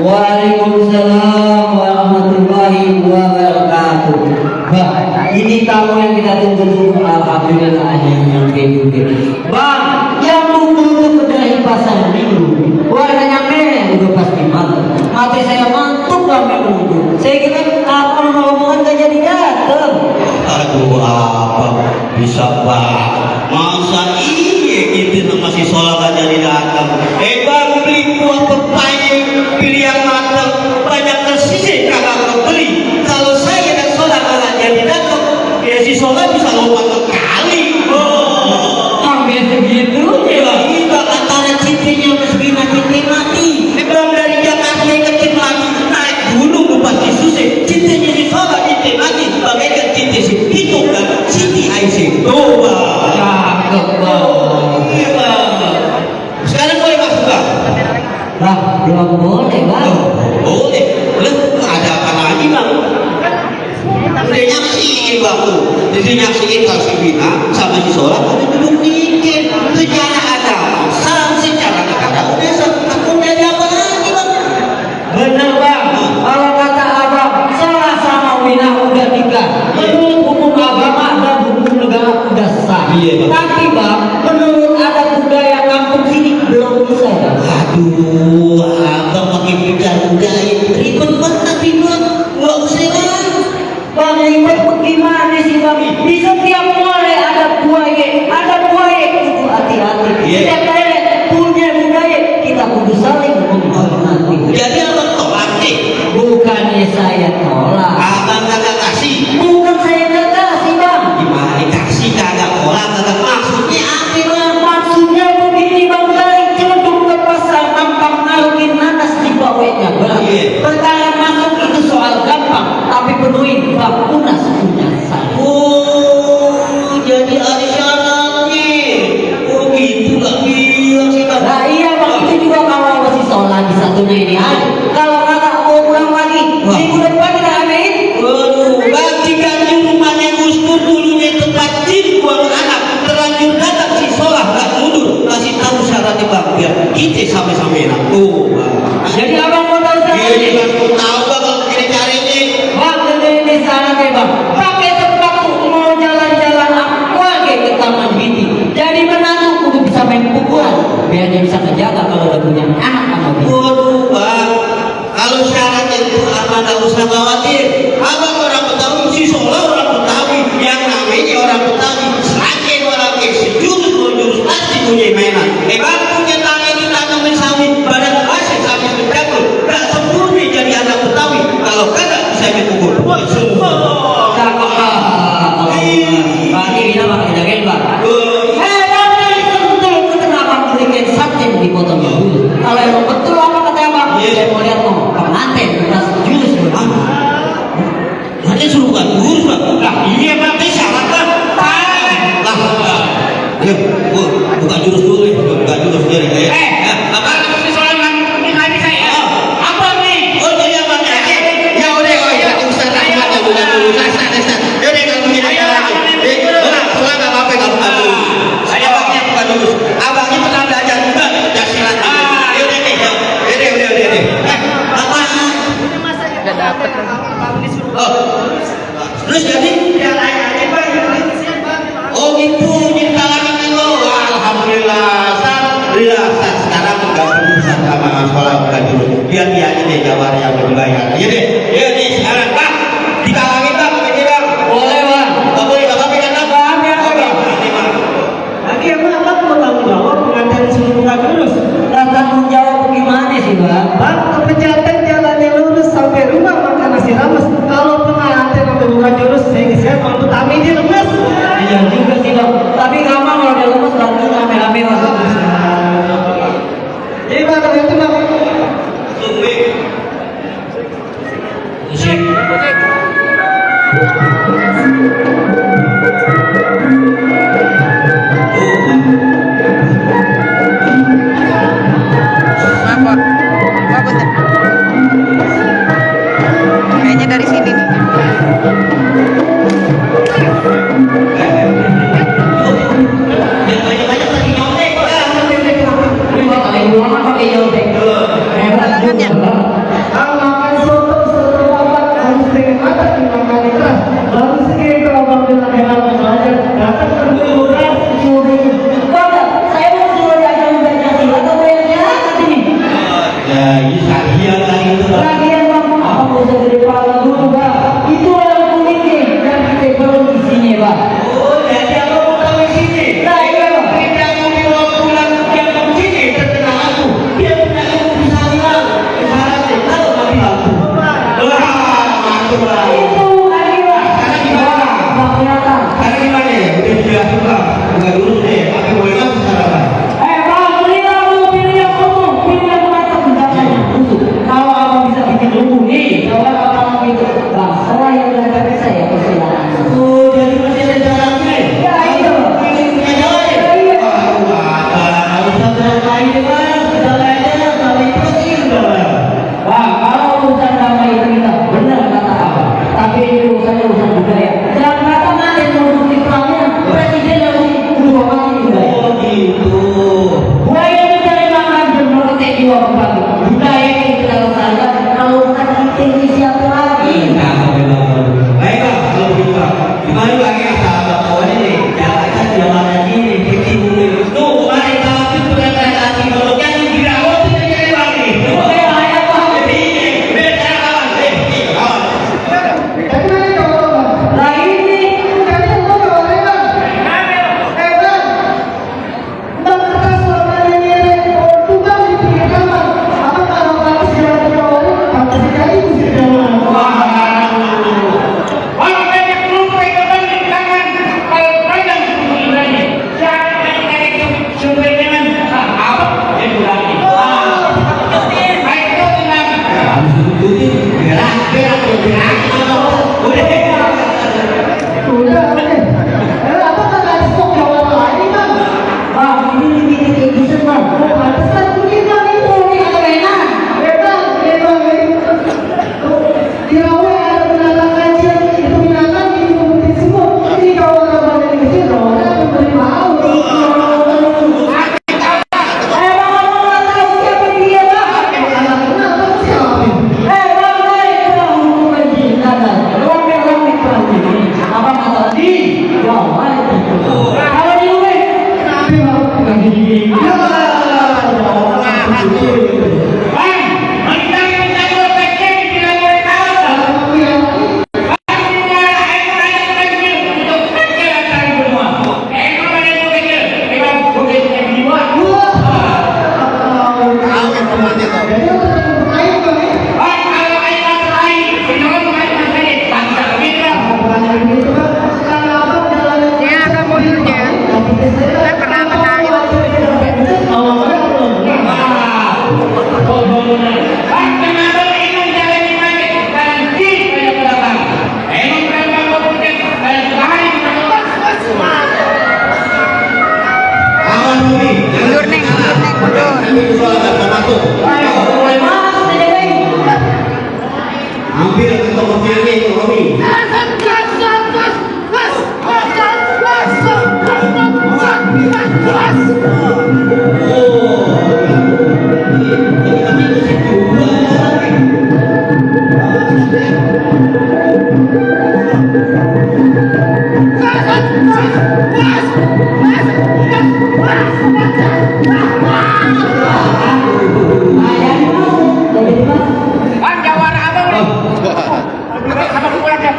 Waalaikumsalam warahmatullahi wabarakatuh. Bang, ini tamu yang kita tunggu-tunggu. Alhamdulillah akhirnya nyampe juga. Bang, yang tunggu dari pasar minggu. Warnanya merah udah pasti mantap. Mati saya mantuk bang minggu. Saya kira apa ngomongan gak jadi datang. Aduh apa bisa bang? Masa iya gitu masih sholat gak jadi datang? Bang beli buah pepaya pilih yang matang banyak tersisih kagak beli. Kalau saya dan sholat gak jadi datang, ya si sholat bisa lompat ke kali. Hampir segitunya bang. Iya antara cintanya meski mati. Bang dari Jakarta ke lagi naik gunung pasti susah. Cintanya si sholat cinta lagi bagaikan cinta si itu dan Siti Aisyah. Cakep bang. Iya bang. Sekarang boleh masuk bang? Bang, belum boleh bang. Boleh. Ada apa lagi bang? Udah nyaksiin bang tuh. Jadi nyaksiin kalau si Bina sama si Sholat udah duduk mikir secara agama, secara negara udah aku udah ada apa lagi bang? Bener bang. Kalau kata abang, salah sama Wina udah nikah. Menurut hukum agama dan hukum negara udah sah. Iya, Bang. Tapi bang, menurut adat budaya kampung sini belum bisa bang. Aduh, abang makin bicara budaya ribet banget ribet. Nggak usah bang. Bang ribet bagaimana sih bang? Di setiap mulai ada buaya itu hati-hati. Iya. Setiap daerah punya budaya, kita kudu saling menghormati. Jadi abang tolak deh. Bukannya saya tolak. Abang kagak kasih. Bukan saya nggak kasih bang. Gimana dikasih kagak tolak kagak maksudnya apa bang? Maksudnya begini bang, dari celuduk ke pasar nampak nalungin nanas di bawahnya bang. Iya. Perkara masuk itu soal gampang, tapi penuhin bang lunas punya saya. Oh, jadi ada syaratnya. Oh gitu gak bilang sih bang. Nah iya bang, itu juga kalau masih sholat di satunya ini ada. Kalau kagak mau pulang lagi, Wah. minggu depan kita amin. Waduh, bagi ganti rumahnya Gus Dur dulunya tempat jin buang anak. Terlanjur datang si Sholat gak mundur. Kasih tahu syaratnya bang, biar kita sama-sama enak. Oh bang. Jadi abang mau tahu Iya syaratnya? bang, aku tahu bang kalau begini caranya. Bang, ini syaratnya bang. Pakai sepatu mau jalan-jalan aqua ke taman mini. Jadi menantu kudu bisa main pukulan, biar dia bisa ngejaga kalau udah punya anak sama dia. Waduh bang, kalau syaratnya itu abang gak usah khawatir. Abang orang Betawi, si Sholat orang Betawi, yang namanya orang Betawi. Selain orang sejurus dua jurus pasti punya mainan. Bang punya tangan di tangan mensawi, badan masih sampai berjatuh. Gak sempurna jadi anak Betawi. Kalau kagak bisa dipukul. Wah, Bang, ini kita bakal jagain bang. oh, Bang, ini betul kenapa berikan satin di potong dulu? Kalau emang betul apa kata abang? Iya. Saya mau lihat mau pengantin bekas jurus bang. nanti suruh kan gurus bang. Lah iya bang, ini syarat bang. Lah, ya, bukan jurus dulu ya, bukan jurus sendiri ya. Apa? Si Sholat ini ngaji saya. Apa nih? Oh jadi abang aja. Ya udah, oh ya, Ustaz Ahmad ya bukan dulu. Ustaz. Ya udah kalau begini aja lagi. Sholat nggak apa-apa nggak bukan dulu. Saya abangnya bukan dulu. Abangnya pernah belajar juga ya silat. Ya udah deh. Apa? Gak dapet lagi. Oh, terus jadi yang lain aja bang. Oh gitu, nyipta lagi lo. Alhamdulillah, Ustaz. Sekarang nggak berurusan sama sholat bukan dulu. Biar dia aja deh jawab yang berbayar. Iya deh, sekarang bang. Dikalangin bang, begini bang. Boleh bang. Nggak boleh, nggak apa-apa kan bang? Ini bang. Nanti emang abang mau tanggung jawab pengantin seluruh lurus. Tanggung jawab gimana sih bang? Bang, kepencatan jalannya lurus sampai rumah makan nasi rames. Kalau pengantin sampai buka jurus, saya kalau petani dia lemes. Iya juga sih bang. Tapi gampang kalau dia lemes berarti rame-rame masuk. Jadi bang, kalau itu bang, Apa? Bagus ya? Kayaknya dari sini nih. Banyak-banyak lagi nyontek. Ini bang, pakai nyontek. Hebat Tangannya. juga. Udah, oke. Apa kagak ada stok Jawa lagi, Bang? Bang, ini limited edition bang. Oh, pantesan kulit Bang itu. Ini ada mainan. Bang. Di rawa ada binatang kecil, itu binatang ini ngumpetin semua. Ini kalau orang badan kecil, orang memberi mau. Siapa dia, Bang? Anak kenapa siapa? Bang, kita bukan cinta kan. Rame-rame banget ini. Apa kata di? Wow, apa di gue? Kenapa Bang? Bukan gini. Dia ada mobilnya. Saya pernah kena itu. Mundur nih, mundur. Hampir ketemu filmnya itu Romi. Bang, jawara abang nih. Sama pukulan ya.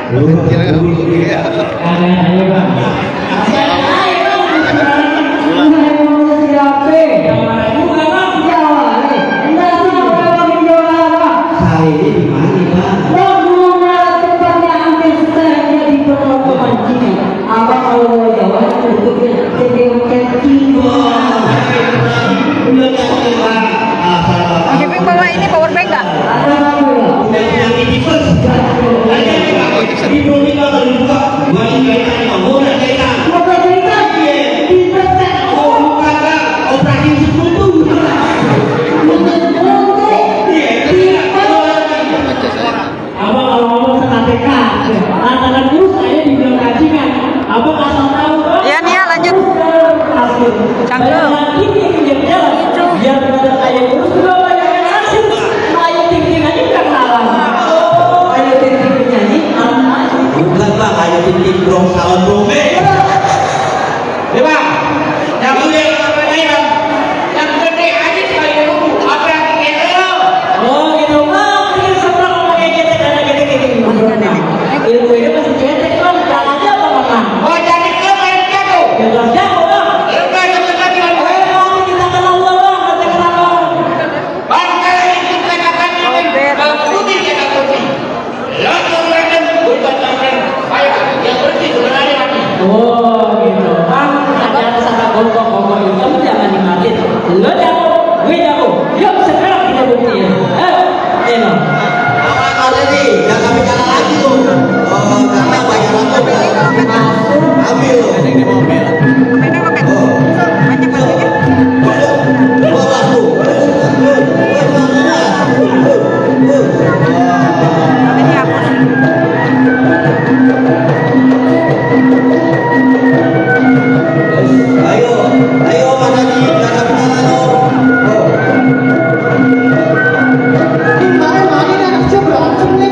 Saya ini di mana, Bang? Bang Iping bawa ini power bank nggak? Yang ini first. Di Indonesia kalau dibuka, gua ini kaitan sama bola kaitan. Oh, bukan Bang. Operasi sekutu. Abang kalau ngomong KTK, katakan dulu saya dibilang kacingan. Abang asal tahu bang. Iya nih, lanjut. Canggung. Ini pinjam jalan. Biar kita kayak urus juga banyak yang hasil. Ayo ting-ting aja kan salah. Ayo ting-ting penyanyi, alam aja. Bukan Bang, ayo tintin brong salon brong. Ya bang, yang gede apa nih bang? Yang gede aja sekali dulu. Apa yang gede lo? Oh gitu bang, ini seberang ngomong kayak ketek ada ketek. Ilmu ini masih ketek bang, jalannya apa bang? Oh jadi lo main jago. Ya bang jago bang. Ya udah jangan lagi bang. Nanti kita kenal bang, nanti kenal bang. Bang kalau itu katakan ini kalau putih ya tak putih. Lo keluarkan bukan sampai ayo yang bersih sebenarnya mati. Oh gitu bang, ada sama gogok hitam jangan dimatiin. Lo jago, gue jago. Yuk sekarang kita buktiin. Bang. Orang ada nih, yang kami kalah lagi tuh. Oh, karena banyak banget. Ambil loh. Ini mobil. Banyak banget. 12 tuh. Ini hapus. Ayo Mas Haji, jangan bicara lo. Mana ini anak kecil berantem nih.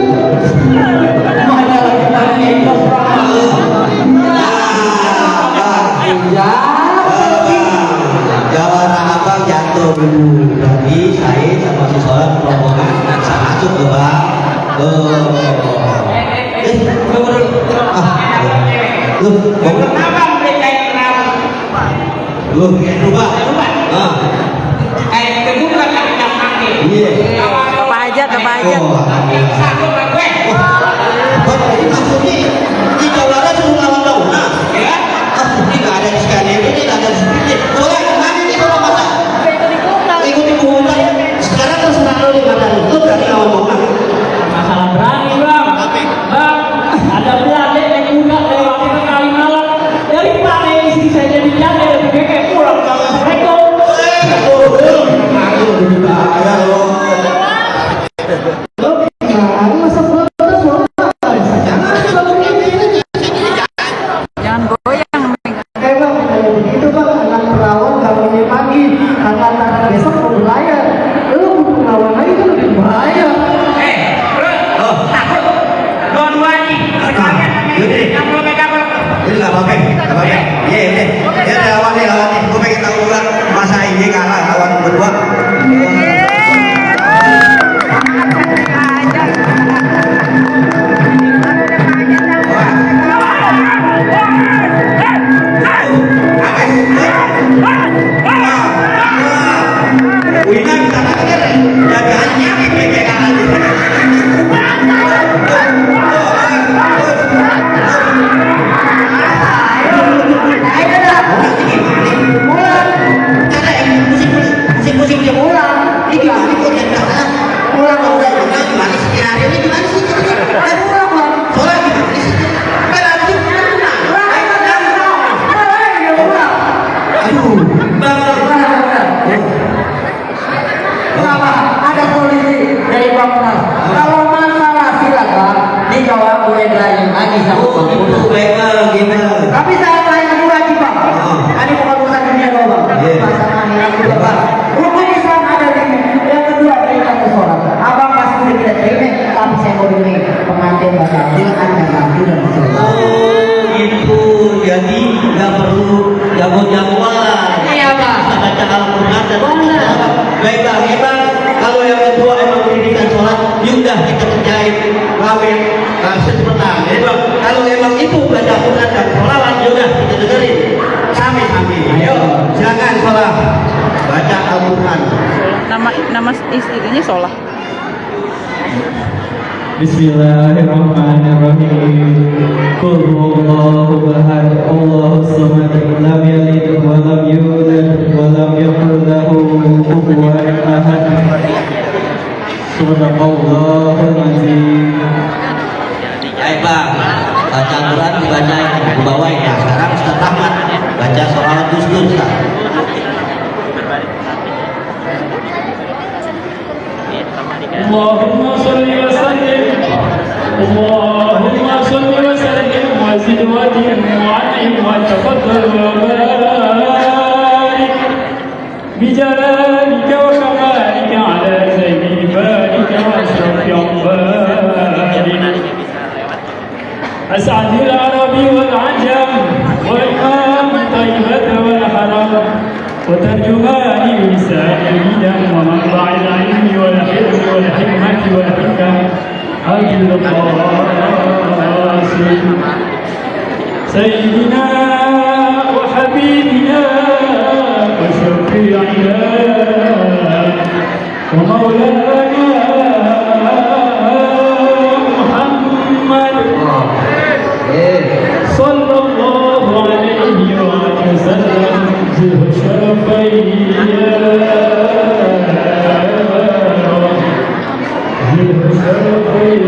Mana lagi tanya itu Jawara abang jatuh dulu. Tadi saya sama si Solan rombongan dan saya masuk ke bang. Kenapa mereka yang kenapa? Lu rubah. Kayak kedua kan yang pakai. Iya. Bapak hajat, bapak hajat. Yang satu kan gue. Bang, ini maksudnya di Jawara suruh lawan Dauna. Ya. Ini nggak ada di scanner, ini nggak ada di sini. Boleh, kemana nih kalau masa? Ikuti keuntungan. Sekarang terserah lo di mana. Lu berarti lawan Dauna. masalah berani bang. Lo gimana masa protes lo? Jangan kalau ini. Jangan goyang. Emang kalau begitu bang, anak perawan kalau dia pagi, karena besok mau berlayar. Lo butuh lawan lagi itu lebih bahaya. Oh, Dua-duanya sekalian yang belum megang. ini nggak apa-apa, nggak apa-apa. Iya, iya. Ya lawan nih. Gue pengen tahu juga masa ini kalah lawan berdua. Wina bisa aja jagaannya kayak kalah. Musim dia pulang, ini gimana kok dia bilang pulang kalau udah pulang gimana sih hari ini gimana sih? Pulang bang, soalnya gimana sih? Berarti aduh, bang, Kenapa? Ada polisi dari Bangkas. Kalau masalah silakan dijawab oleh Ibrahim lagi sama Bang Udo. gimana? Tapi saya tanya dulu lagi Bang. Ini bukan urusan dunia doang Bang. Iya. Masalah akhirat juga Bang. Rukun Islam ada lima. Yang kedua perintah sholat. Abang pasti sudah tidak terima, tapi saya mau bilang pengantin baca Quran dan Nabi dan sholat. Oh gitu, jadi nggak perlu jago-jagoan. Iya Bang. Kita baca Al-Quran dan baik bang, kalau yang kedua emang pendidikan sholat, yaudah kita kerjain kawin secepatnya. Jadi bang, kalau emang itu baca Quran dan sholat, yaudah kita dengerin. Kami, ayo silakan sholat, baca Al-Quran. Nama istrinya Solah. Bismillahirrahmanirrahim. Qul huwallahu ahad, Allahus samad, lam yalid wa lam yulad wa lam yakul lahu kufuwan ahad. Subhanallahul azim. Baik bang, baca Al-Quran dibacain, dibawain ya. Sekarang Ustaz Ahmad baca sholawat Gus-Dur Ustaz. اللهم صل وسلم اللهم صل وسلم وزد وانعم وانعم وتفضل وبارك بجلالك وكمالك على زين بارك واشرف عبادك اسعد العرب والعجم وامام طيبه والحرم وترجمان لسان الهدى ومنبع العلم والحلم والحكمة والحكم أبي القاسم سيدنا وحبيبنا وشفيعنا ومولانا محمد صلى الله عليه وآله وسلم ذو الشرفين ذو الشرفين